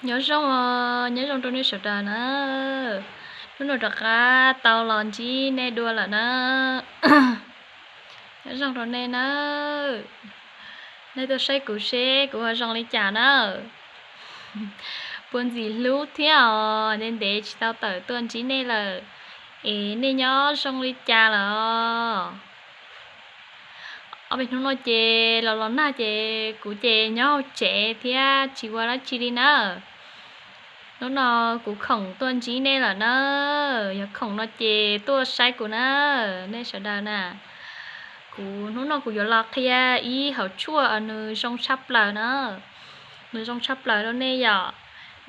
Nyob zoo, nyob zoo rau nej sawv daws na. Hnub no rov qab tau los ntsib nej dua lawm na. Nyob zoo rau nej na. Nej tuaj saib kuv seb kuv ho zoo li cas na. Puag ntxim hlub thiab os, ntev ntev tsis tau tawm tuaj ntsib nej lawm, es nej nyob zoo li cas lawm os? Ob peb hnub no ces los los nag ces kuv ces nyob hauv tsev thiab tsis ua dab tsi li na. Hnub no kuv khoom tuaj ntsib nej lawm na, yog khoom no ces tuaj saib kuv na, nej sawv daws na. Kuv hnub no kuv yuav los qhia ib hauv tshuaj nws zoo tshaj plaws na. Nws zoo tshaj plaws rau nej yom.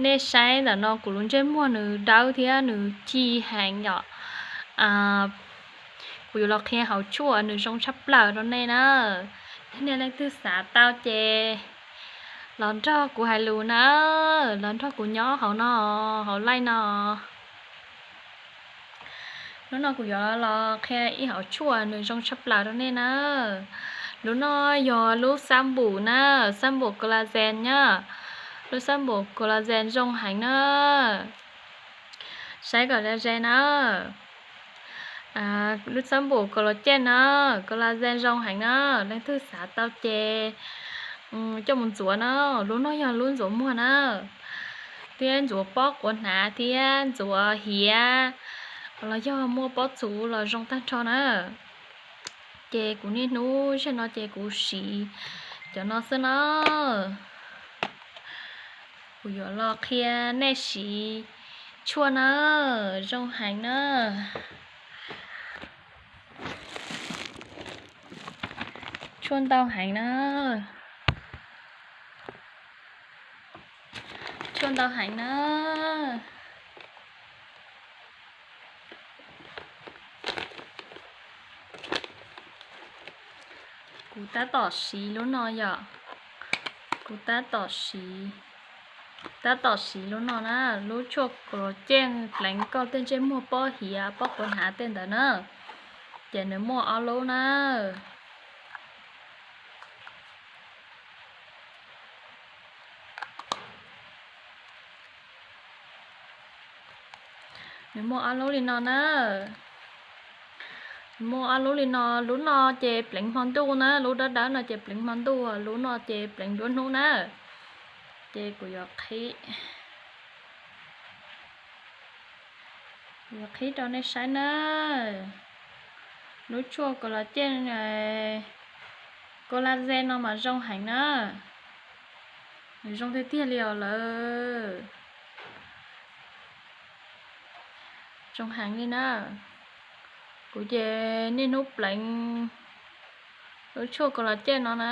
Nej saib ntawm no kuv lub ntsej muag nws dawb thiab nws ci heev yom. Kuv yuav los qhia hauv tshuaj nws zoo tshaj plaws rau nej na. Yog nej leej twg xav tau ces los nrog kuv hais lus na, los nrog kuv nyob hauv no, hauv live no. Hnub no kuv yuav los qhia ib hauv tshuaj nws zoo tshaj plaws rau nej na. Lub no yog lub xab npum na, xab npum collagen na. Lub xab npum collagen zoo heev na. Saib kom ze ze na. Lub xab npum collagen na, collagen zoo heev na, leej twg xav tau ces coj mus ntxuav na. Lub no yog lub ntxuav muag na, thiab ntxuav pob quav hnav thiab ntxuav hiav los yog muaj pob txhuv los zoo tag nrho na. Ces kuv niaj hnub zaum no ces kuv siv cov no xwb na. Kuv yuav los qhia nej siv tshuaj na, zoo heev na. Tshuaj ntau heev na. Tshuaj ntau heev na. Kuv tab tom siv lub no yom. Kuv tab tom siv, tab tom siv lub no na, lub tshuaj collagen pleev koj tej ntsej muag pob hiav pob quav hnav tej ntawd na. Ces nws muaj ob lub na. Nws muaj ob lub li no na. Nws muaj ob lub li no, lub no ces pleev hmo ntuj na, lub dawb dawb no ces pleev hmo ntuj, lub no ces pleev nruab hnub na. Ces kuv yuav qhib, yuav qhib rau nej saib na. Lub tshuaj collagen, collagen no mas zoo heev na. Nws zoo tiag tiag li os lawm. Zoo heev li na. Kuv ces niaj hnub pleev lub tshuaj collagen no na.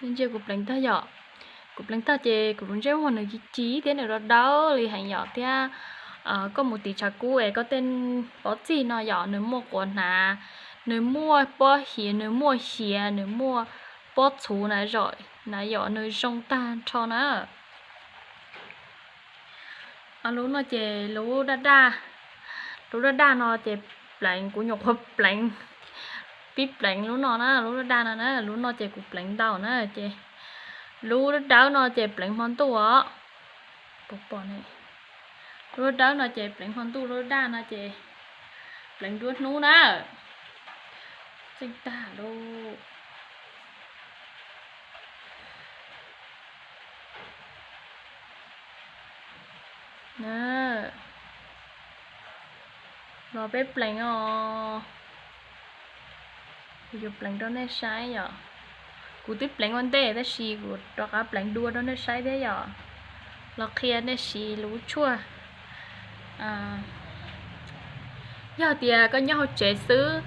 Ntsia kuv pleev tag yom. Kuv pleev tag ces kuv lub ntsej muag nws ci ci thiab nws dawb dawb li heev yom, thiab koj mus tiv tshav kub es koj tej pob txig no yom, nws muaj quav hnav, nws muaj pob hiav, nws muaj hiav, nws muaj pob txhuv na, na yom, nws zoo tag nrho na. Lub no ces lub daj daj, lub daj daj no ces pleev, kuv nyuam qhuav pleev, pib pleev lub no na, lub daj daj no na, lub no ces kuv pleev ntau na ces lub dawb dawb no ces pleev hmo ntuj os. Lub dawb dawb no ces pleev hmo ntuj, lub daj daj no ces pleev nruab hnub na. Tseej tag lauj. Los peb pleev os. Kuv yuav pleev rau nej saib yom. Kuv twb pleev ua ntej tab sis kuv rov qab pleev dua rau nej saib thiab yom. Los qhia nej siv lub tshuaj. Yog tias koj nyob hauv tsev xwb,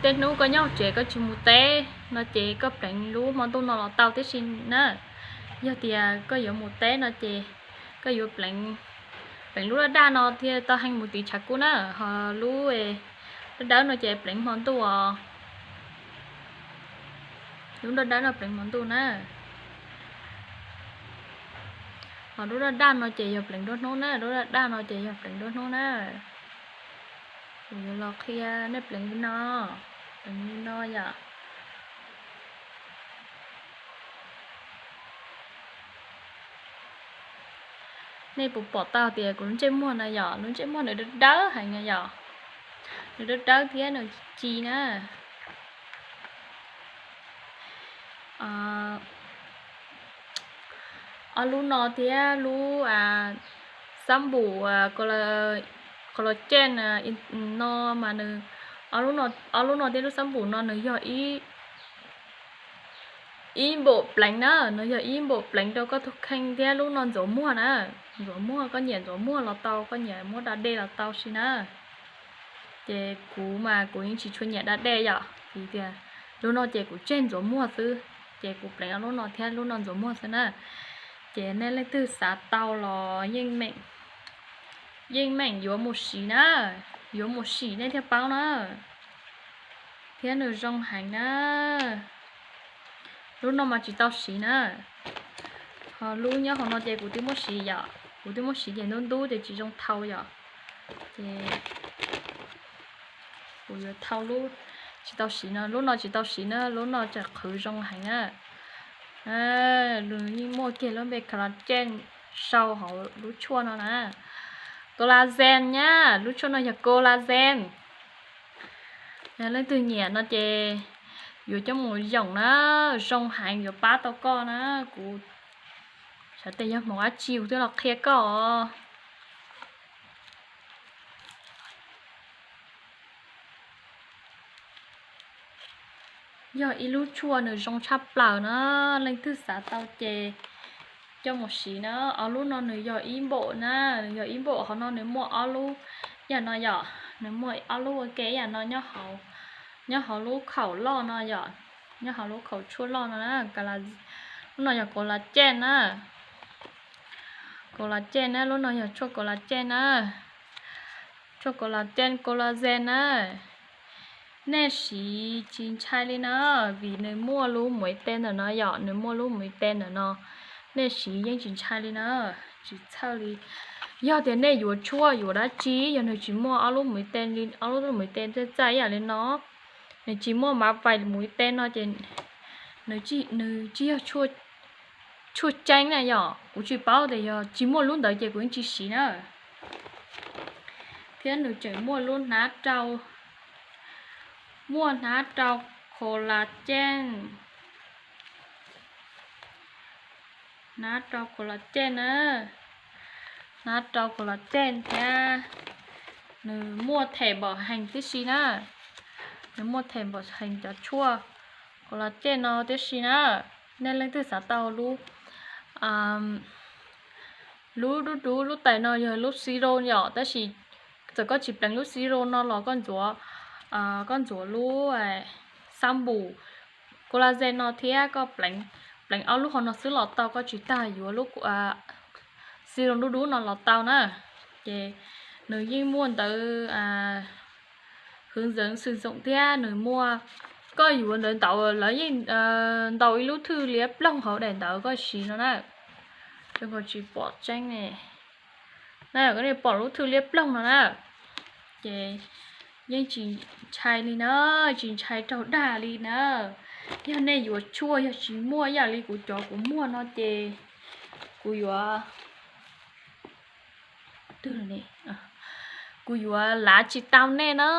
tej hnub koj nyob hauv tsev koj tsis mus teb no ces koj pleev lub hmo ntuj no los tau tib si na. Yog tias koj yuav mus teb no ces koj yuav pleev, pleev lub daj daj no thiaj tau heev mus tiv tshav kub na, ho lub dawb dawb no ces pleev hmo ntuj os. Lub dawb dawb no pleev hmo ntuj na. Ho lub daj daj no ces yog pleev nruab hnub na, lub daj daj no ces yog pleev nruab hnub na. Kuv yuav los qhia nej pleev li no, pleev li no yom. Nej puas pom tau tias kuv lub ntsej muag no yom, lub ntsej muag nws dawb dawb heev no yom, nws dawb dawb thiab nws ci na. Ob lub no thiab lub xab npum collagen no mas nws, ob lub no thiab lub xab npum no nws yog ib npaum pleev na, nws yog ib npaum pleev rau koj tus kheej thiab lub no ntxuav muag na. Ntxuav muag, koj nyiam ntxuav muag los tau, koj nyiam muab da dej los tau si na. Ces kuv mas kuv yeej tsis tshua nyiam da dej yom, vim tias lub no ces kuv tseg ntxuav muag xwb, ces kuv pleev ob lub no thiab lub no ntxuav muag xwb na. Ces nej leej twg xav tau los yeej meem yuav mus siv na, yuav mus siv nej thiaj paub na. Thiab nws zoo heev na. Lub no mas tsis tau siv na. Ho lub nyob hauv no ces kuv twb muab siv yom, kuv twb muab siv ces ntub ntub ces tsis zoo thau yom. Ces kuv yuav thau lub tsis tau siv no, lub no tsis tau siv na, lub no tseem qhwv zoo heev na. Nws yeej muaj kiag lub npe collagen sau hauv lub tshuaj no na. Collagen nyab, lub tshuaj no yog collagen. Yog leej twg nyiam no ces yuav coj mus yoom na, zoo heev yuav pab tau koj na. Kuv xav tias yog hmoov dab tsi kuv twb los qhia koj os. Yog ib lub tshuaj nws zoo tshaj plaws na, leej twg xav tau ces coj mus siv na. Ob lub no nws yog ib npaum na, nws yog ib npaum, hauv no nws muaj ob lub ib yam no yom, nws muaj ob lub ua ke ib yam no nyob hauv lub khaum loj no yom, nyob hauv lub khaum tshuaj loj no na. Lub no yog collagen na, collagen na, lub no yog tshuaj collagen na, tshuaj collagen, collagen na. Nej siv tsis ntshai li na, vim nws muaj lub muiv tes ntawm no yom, nws muaj lub muiv tes ntawm no, nej siv yeej tsis ntshai li na, tsis txhawj li. Yog tias nej yuav tshuaj yuav dab tsi, yog nws tsis muaj ob lub muiv tes li, ob lub muiv tes txaij txaij ib yam li no, nws tsis muaj mav vais muiv tes no ces nws tsis yog tshuaj tseeb na yom. Kuv tsis paub tias yog tsis muaj lub ntawd ces kuv yeej tsis siv na. Thiab nws tseem muaj lub hnab rau, muaj hnab rau collagen, hnab rau collagen na, hnab rau collagen thiab nws muaj them npam hees tib si na, nws muaj them npam hees cov tshuaj collagen no tib si na. Nej leej twg xav tau lub, lub dub dub lub tais no yog lub siro yom, tab sis txawm koj tsis pleev lub siro no los koj ntxuav, koj ntxuav lub xab npum collagen no thiab koj pleev ob lub hauv no xwb los tau, koj tsis tas yuav lub siro dub dub no los tau na. Ces nws yeej muaj ntawv hwv ntxeev xwm txoom thiab nws muaj, koj yuav ntawv ntau, lawv yeej ntaus ib lub thwj liab ploog hauv daim ntawv koj siv no na. Ces koj tsis pom tseeb ne, na koj nej pom lub thwj liab ploog no na. Ces yeej tsis ntshai li na, tsis ntshai raug dag li na. Yog nej yuav tshuaj yog tsis muaj ib yam li kuv cov kuv muag no ces kuv yuav, kuv yuav lav tsis tau nej na.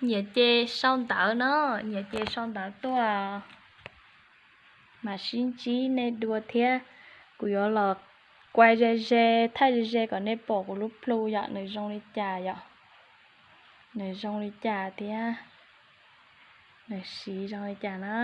Nyiam ces sau ntawv na, nyiam ces sau ntawv tuaj mam sib ntsib nej dua thiab. Kuv yuav los kuaj ze ze, thaij ze ze kom nej pom kuv lub plhu yom, nws zoo li cas yom, nws zoo li cas thiab nws siv zoo li cas na.